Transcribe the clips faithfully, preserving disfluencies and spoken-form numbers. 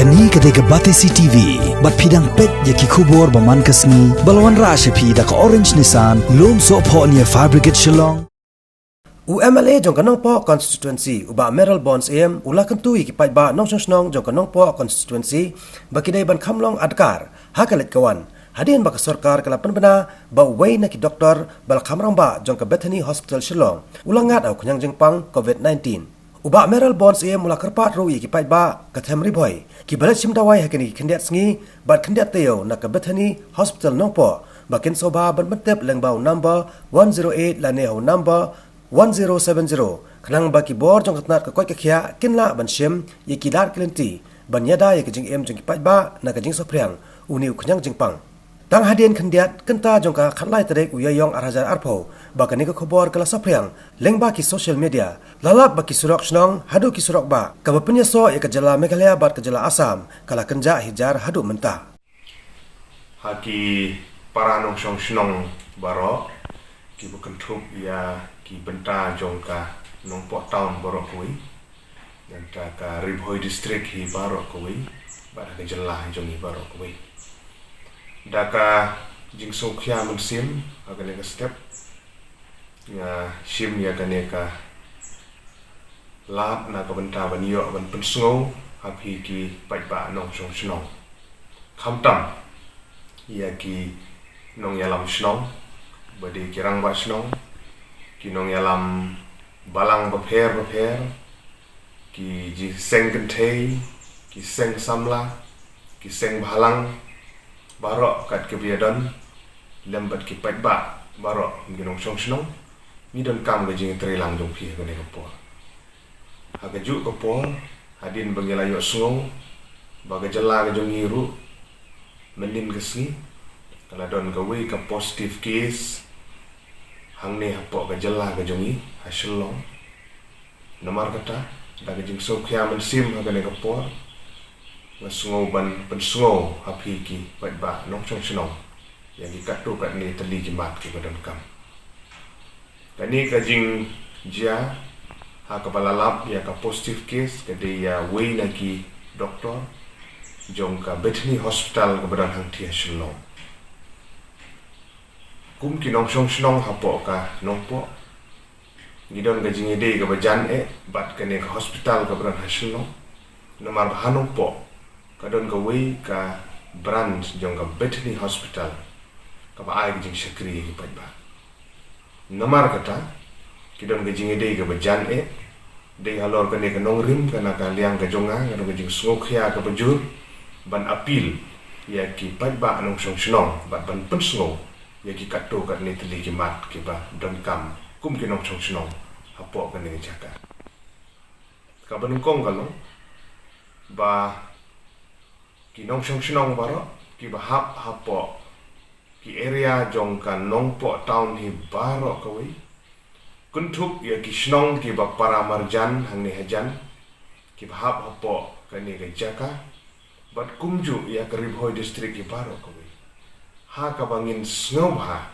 Kane ka dei ka Batesi T V, bad phi dang peit ïa ki khubor ba man ka sngi, ba la wanrah sha phi da ka Orange Nissan, Lumsohphoh near Fire Brigade Shillong. U M L A jong ka Nongpoh Constituency, u Bah Mayralborn Syiem, u la kyntu ïa ki paidbah nongshong shnong jong ka Nongpoh Constituency, ba ki dei ban kham long adkar ha ka leit ka wan, hadien ba ka sorkar ka la pynbna ba uwei na ki doktor ba la kham rangbah jong ka Bethany Hospital Shillong u la ngat ha u khñiang jingpang COVID nineteen. U Bah Mayralborn Syiem u la kyrpad ruh ïa ki paidbah ka Them Ri Bhoi kiba leit shim dawai ha kine ki khyndiat sngi bad khyndiat taïew na ka Bethany Hospital Nongpoh, ba kin sngewbha ban pyntip lyngba u number one zero eight lane ha u number one zero seven zero, khnang ba ki bor jong ka tnat ka koit ka khiah kin lah ban shim ïa ki lad ki lynti ban ïada ïa ka jingim jong ki paidbah na ka jingsaphriang une u khñiang jingpang. Tang hadien khyndiat kynta jong ka khatlai tarik u Ïaïong ar hajar arphew, ba kane ka khubor ka la saphriang lyngba ki social media, la lap ba ki surok shnong haduh ki surok bah, kaba pynïasoh ïa ka jylla Meghalaya bad ka jylla Assam, ka la kynjah hi jar haduh mynta. Ha ki para nongshong shnong baroh, kiba kynthup ïa ki bynta jong ka Nongpoh Town baroh kawei, nangta ka Ri Bhoi District hi baroh kawei, bad ha ka jylla hi jong ngi baroh kawei. Da ka jingsngewkhia mynsiem, ha kane ka step, nga shim ïa kane ka lad na ka bynta ban ïoh ban pynsngew ha phi ki paidbah nongshong shnong. Khamtam ïa ki nongïalam shnong, ba dei ki rangbah shnong, ki nongïalam balang bapher bapher, ki jingseng kynthei, ki seng samla, ki seng bhalang, baroh kat kiba ïadon, lem bad ki paidbah baroh, ki nongshong shnong, ngi donkam ka jingïatreilang jong phi ha kane ka por. Ha kajuh ka por, hadien ba ngi la ïohsngew ba ka jylla ka jong ngi ruh, mynnin ka sngi, ka la don kawei ka positive case hangne hapoh ka jylla ka jong ngi ha Shillong. Namar kata, da ka jingsngewkhia mynsiem ha kane ka por, nga sngew ban pynsngew ha phi ki paidbah nongshong shnong ïa ki katto katne tylli ki mat kiba donkam. Kane ka jingjia ha kaba la lap ïa ka positive case ka dei ïa uwei na ki doktor jong ka Bethany Hospital kaba don hangthie ha Shillong. Kum ki nongshong shnong hapoh ka Nongpoh, ngi don ka jingïadei kaba jan eh bad kane ka hospital kaba don ha Shillong. Namar ba ha Nongpoh ka don kawei ka branch jong ka Bethany Hospital kaba ai ka jingshakri ïa ki paidbah. Namar kata, ki don ka jingïadei kaba jan eh, dei halor kane ka nongrim ka na ka liang ka jong nga, nga don ka jingsngewkhia kaba jur ban appeal ïa ki paidbah nongshong shnong bad ban pynsngew ïa ki katto katne tylli ki mat kiba donkam kum ki nongshong shnong hapoh kane ka jaka. Kaba nyngkong ka long ba ki nongshong shnong baroh kiba hap hapoh ki area jong ka Nongpoh Town hi baroh kawei, kynthup ïa ki shnong kiba para marjan hangne hajan, kiba hap hapoh kane ka jaka, bad kumjuh ïa ka Ri Bhoi District hi baroh kawei, ha kaba ngin sngewbha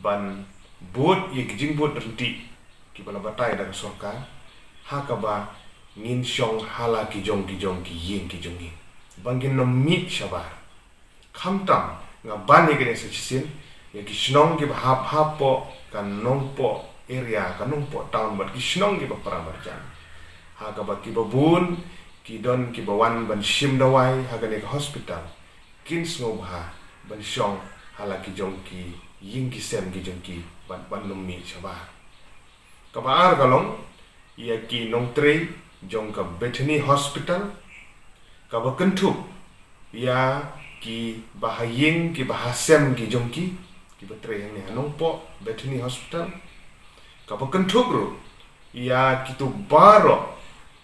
ban bud ïa ki jingbud ryntih kiba la batai da ka sorkar, ha kaba ngin shong ha la ki jong ki jong ki ïing ki jong ngi, ba ngin nym mih shabar. Khamtam, nga ban ïa kane sa shisien ïa ki shnong kiba hap hapoh ka Nongpoh area, ka Nongpoh Town bad ki shnong kiba para marjan, ha kaba kiba bun ki don kiba wan ban shim dawai ha kane ka hospital, kin sngewbha ban shong ha la ki jong ki ïing ki sem ki jong ki bad ban nym mih shabar. Kaba ar ka long ïa ki nongtrei jong ka Bethany Hospital, kaba kynthup ïa kiba ha ïing kiba ha sem ki jong ki, kiba trei hangne ha Nongpoh Bethany Hospital, kaba kynthup ruh ïa kito baroh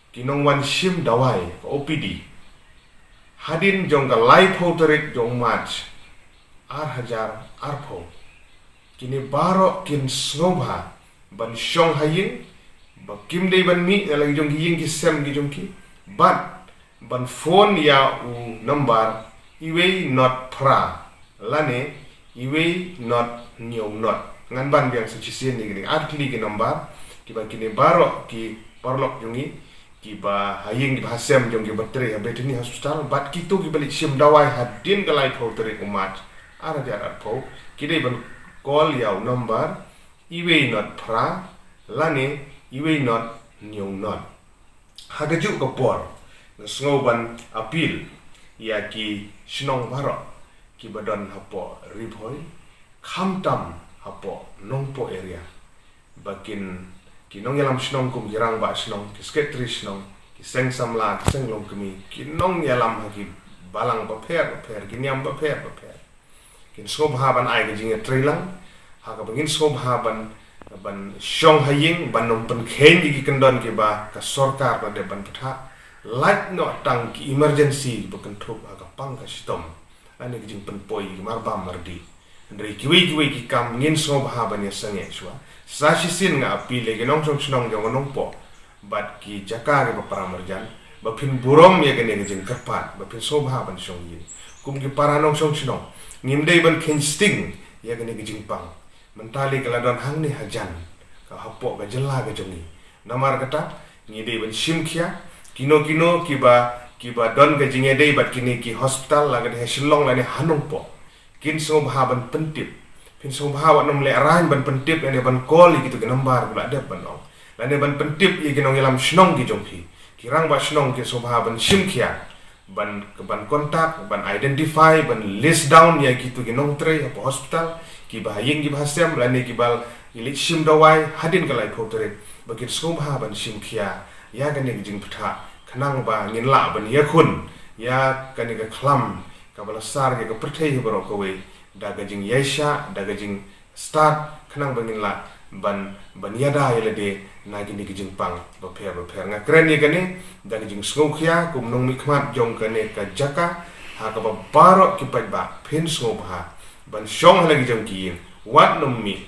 ki nongwan shim dawai ka O P D hadien jong ka laiphew tarik jong March ar hajar arphew. Kine baroh kin sngewbha ban shong ha ïing, ba kim dei ban mih na la ki jong ki ïing ki sem ki jong ki, bad ban phone ïa u nombar iwei not phra lane iwei not hynñiew not. Ngan ban biang sa shisien ïa kine ar tylli ki nombar kiba kine baroh ki paralok jong ngi kiba ha ïing kiba ha sem jong ki ba trei ha Bethany Hospital bad kito kiba leit shim dawai hadien ka laiphew tarik u March ar hajar arphew, ki dei ban call ïa u number iwei not phra lane iwei not hynñiew not. Ha kajuh ka por nga sngew ban appeal ïa ki shnong baroh kiba don hapoh Ri Bhoi, khamtam hapoh Nongpoh area, ba kin, ki nongïalam shnong kum ki rangbah shnong, ki secretary shnong, ki seng samla, ki seng longkmie, ki nongïalam ha ki balang bapher bapher, ki niam bapher bapher, kin sngewbha ban ai ka jingïatreilang ha kaba ngin sngewbha ban, ban shong ha ïing, ban ym pynkheiñ ïa ki kyndon kiba ka sorkar ka dep ban pynthah, lait noh tang ki emergency ba kynthup ha ka pang ka shitom lane ka jingpynpoi ïa ki marbam mardih. Hynrei kiwei kiwei ki kam ngin sngewbha ban ïasangeh shuwa. Sa shisien nga appeal ïa ki nongshong shnong jong ka Nongpoh bad ki jaka kiba para marjan ba phin burom ïa kane ka jingkyrpad, ba phin sngewbha ban shong ïing kum ki para nongshong shnong. Ngim dei ban kheiñ sting ïa kane ka jingpang. Mynta lei ka la don hangne hajan ka hapoh ka jylla ka jong ngi. Namar kata ngi dei ban shim khia kino kino kiba, kiba don ka jingïadei bad kine ki hospital, la ka dei ha Shillong lane ha Nongpoh, kin sngewbha ban pyntip. Phin sngewbha wat nym lehraiñ ban pyntip lane ban call ïa kito ki number ba la dep ban ong, lane ban pyntip ïa ki nongïalam shnong ki jong phi. Ki rangbah shnong kin sngewbha ban shim khia, ban, ban contact, ban identify, ban list down ïa kito ki nongtrei hapoh hospital, kiba ha ïing kiba ha sem lane kiba leit shim dawai hadien ka laiphew tarik, ba kin sngewbha ban shim khia ïa kane ka jingpynthah, khnang ba ngin lah ban ïakhun ïa kane ka khlam kaba la sar ïa ka pyrthei hi baroh kawei da ka jingïaishah, da ka jingstad, khnang ba ngin lah ban, ban ïada ïa lade na kine ki jingpang bapher bapher. Nga kren ïa kane da ka jingsngewkhia kum nongmihkhmat jong kane ka jaka, ha kaba baroh ki paidbah phin sngewbha ban shong ha la ki jong ki ïing, wat nym mih,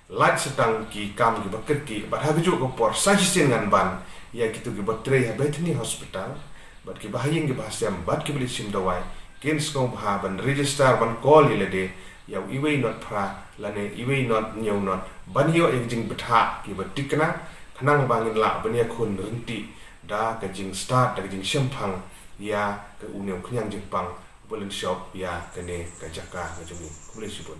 lait sa tang ki kam kiba kyrkieh. Bad ha kajuh ka por sa shisien ngan ban ïa kito kiba trei ha Bethany Hospital bad kiba ha ïing kiba ha sem bad kiba leit shim dawai, kin sngewbha ban register, ban call ïa lade ïa u iwei not phra lane iwei not hynñiew not, ban ïoh ïa ka jingbthah kiba thikna, khnang ba ngin lah ban ïakhun ryntih da ka jingstad, da ka jingshemphang ïa ka une u khñiang jingpang ba la shop ïa kane ka jaka ka jong ngi. Khublei shibun.